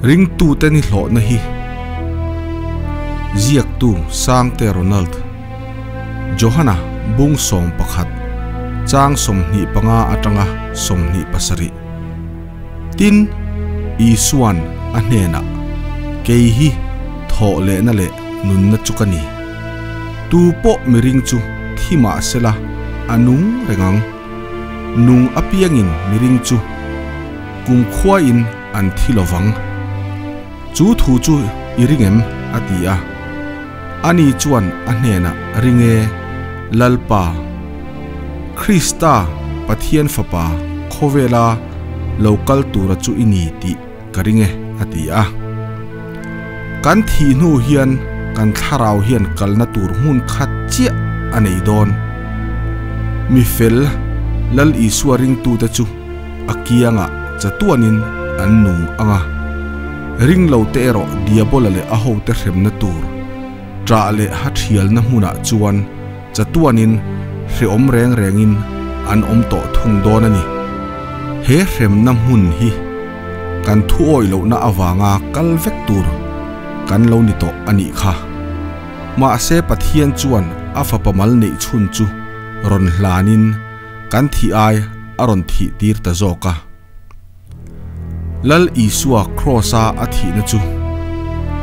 Ringtute ni hlawhna hi Ziaktu Sangte Ronald Johana bung 11 chang 25 atanga 27 Tin, Isuan a hnenah, Kei hi thawh lehna leh nunna chu ka ni. Tu pawh miring chu thi mah sela a nung reng ang. Nung apiangin miring chu kumkhuain an thi lo vang. Chu thu chu i ring em? a ti a. Ani chuan a hnenah, Ring e, Lalpa, Krista, Pathian Fapa, khawvela lo kal tura chu i ni tih ka ring e, a ti a. Kan thih hnu hian kan thlarau hian kalna tur hmun khat chiah a nei dawn. Mi fel, Lal Isua ringtute chu a kiangah chatuanin an nung ang a, ring lote erawh Diabola leh a hote hremna tur ṭah leh ha ṭhialna hmunah chuan chatuanin hrehawm reng rengin an awm tawh thung dawn a ni. He hremna hmun hi kan thu awih lohna avanga kal vek tur kan lo ni tawh a nih kha. Mahse Pathian chuan a fapa mal neih chhun chu rawn hlanin kan thih ai a rawn thih tir ta zawk a. Lal Isua Kraws-a a thihna chu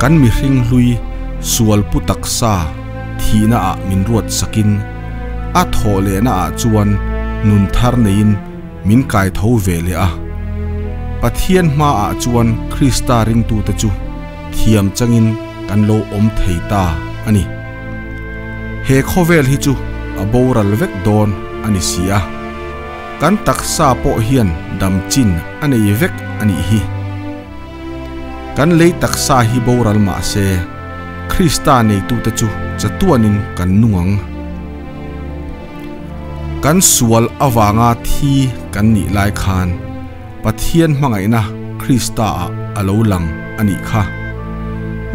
kan mihring hlui sual pu taksa thihna ah min ruat sakin a thawh lehna ah chuan nun thar neiin min kai tho ve leh a. Pathian hma ah chuan Krista ringtute chu thiam changin kan lo awm thei ta a ni. He khawvel hi chu a boral vek dawn a ni si a, kan taksa pawh hian dam chin a nei vek a nih hi. Kan lei taksa hi boral mah se, Krista neitute chu chatuanin kan nung ang. Kan sual avanga thi kan nih lai khan Pathian hmangaihna Krista-ah a lo lang a nih kha.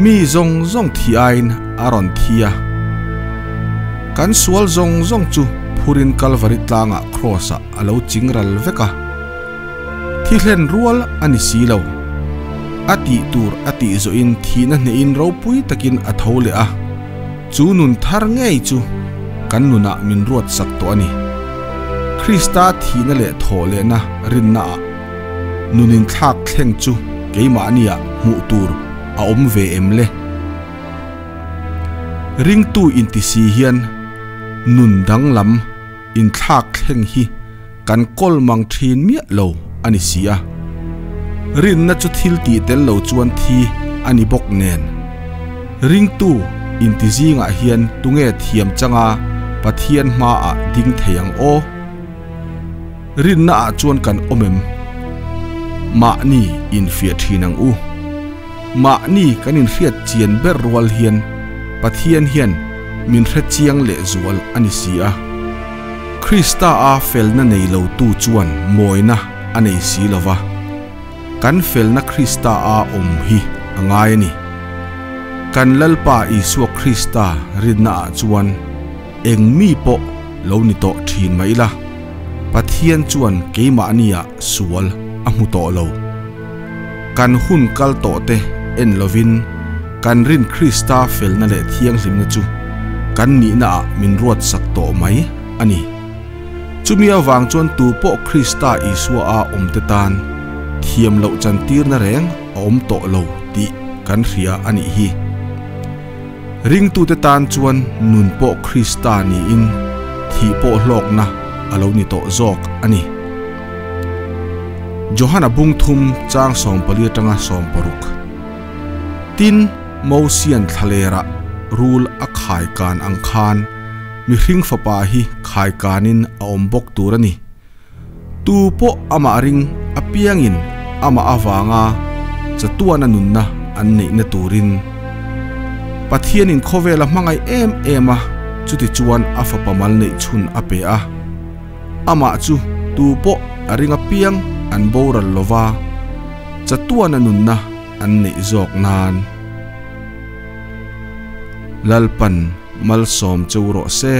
Mi zawng zawng thi aiin a rawn thi a. Kan sual zawng zawng chu phurin Kalvari tlangah Kraws-ah a lo ching ral vek a. Thi hlen rual a ni si lo. A tih tur a tih zawhin thihna hnehin ropui takin a tho leh a. Chu nun thar ngei chu kan nunah min ruat sak tawh a ni. Krista thihna leh thawh lehna rinnaah nun inthlak thleng chu keimahniah hmuh tur a awm ve em le? Ringtu inti si hian nun danglam inthlak thleng hi kan kawl mang thin miah lo a ni si a. Rinna chu thil tih tel lo chuan thi a ni bawk nen. Ringtu inti zingah hian tunge thiam changa Pathian hmaah ding thei ang aw? Rinna ah chuan kan awm em? Mahni infiah thin ang u. Mahni kan inhriat chian ber rual hian Pathian hian min hre chiang lehzual a ni si a. Krista a felna nei lo tu chuan mawina a nei si lo va, kan felna Krista a awm hi a ngai a ni. Kan Lalpa Isua Krista rinna ah chuan eng mi pawh lo ni tawh thin mai ila, Pathian chuan keimahnia sual a hmu tawh lo. Kan hun kal tawh te en lovin kan rin Krista felna leh thianghlimna chu kan nihna ah min ruat sak tawh mai a ni. Chumi avang chuan tu pawh Krista Isua a awm te tan thiam loh chantirna reng a awm tawh lo tih kan hria a nih hi. Ringtute tan chuan nun pawh Krista niin thih pawh hlawkna a lo ni tawh zawk a ni. Johana bung thum chang 14 atanga 16. Tin, Mosian thlalerah rul a khai kan ang khan mihring fapa hi khai kanin a awm bawk tur a ni. Tu pawh amah ring apiangin amah avanga chatuana nunna an neihna turin Pathianin khawvela hmangaih em em a, chutichuan a fapa mal neih chhun a pe a. Amah chu tu pawh a ring apiang an boral lova, chatuana nunna an neih zawk nan. Lalpan malsawm cheu rawh se.